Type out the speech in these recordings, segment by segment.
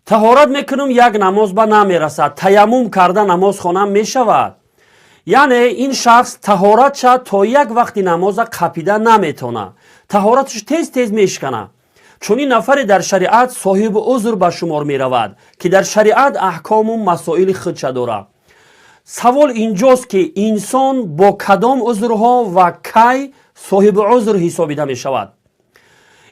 Таҳорат мекунам, як намоз ба намерасад, таяммум карда намоз хонам мешавад? Яъне ин шахс таҳоратша то як вақти намоза қапида наметона, таҳораташ тез тез мешикана. Чунин нафаре дар шариат соҳиби узр ба шумор меравад, ки дар шариат аҳкому масоили худша дорад. Савол инҷост, ки инсон бо кадом узрҳо ва кай соҳиби узр ҳисобида мешавад?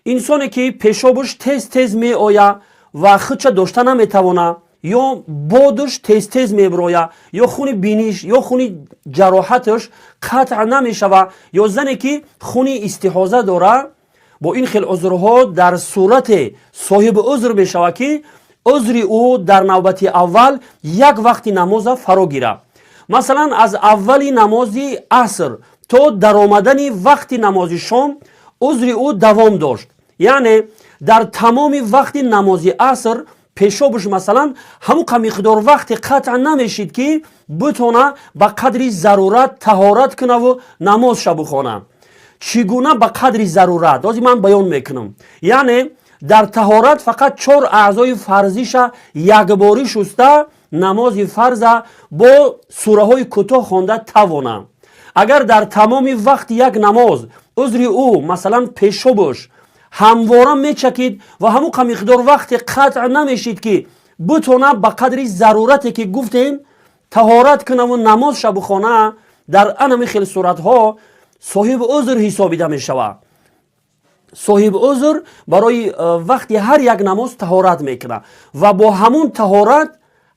Инсоне, ки пешобаш тез тез меояд ва худша дошта наметавона, ё бодуш тез тез мебироя, ё хуни биниш, ё хуни ҷароҳаташ қатъ намешава, ё зане, ки хуни истиҳоза дора, бо ин хел узрҳо дар сурате соҳиби узр мешавад, ки узри ӯ дар навбати аввал як вақти намоза фаро гирад. Масалан, аз аввали намози аср то даромадани вақти намози шом узри ӯ давом дошт. Яъне дар тамоми вақти намози аср пешобуш, масалан, ҳамуқа миқдор вақте қатъ намешид, ки битона ба қадри зарурат таҳорат кунаву намозша бихона. Чӣ гуна ба қадри зарурат, ҳозир ман баён мекунам. Яъне дар таҳорат фақат чор аъзои фарзиша якборӣ шуста, намози фарза бо сураҳои кӯтоҳ хонда тавона. Агар дар тамоми вақти як намоз узри ӯ, масалан, пешобуш ҳамвора мечакид ва ҳамуқа миқдор вақте қатъ намешид, ки битона ба қадри зарурате, ки гуфтем, таҳорат кунаву намозша бихона, дар анами хел суратҳо соҳиби узр ҳисобида мешавад. Соҳиби узр барои вақти ҳар як намоз таҳорат мекунад ва бо ҳамун таҳорат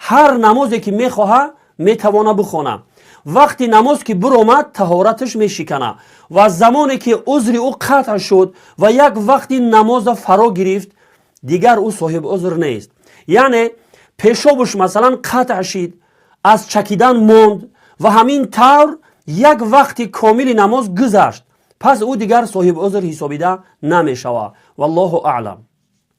ҳар намозе, ки мехоҳад, метавона бихона. Вақти намоз ки биромад, таҳораташ мешикана ва замоне ки узри ӯ қатъ шуд ва як вақти намоза фаро гирифт, дигар ӯ соҳиби узр нест. Яъне пешобуш, масалан, қатъ шид, аз чакидан монд ва ҳамин тавр як вақти комили намоз гузашт, пас ӯ дигар соҳиби узр ҳисобида намешавад. Валлоҳу аълам.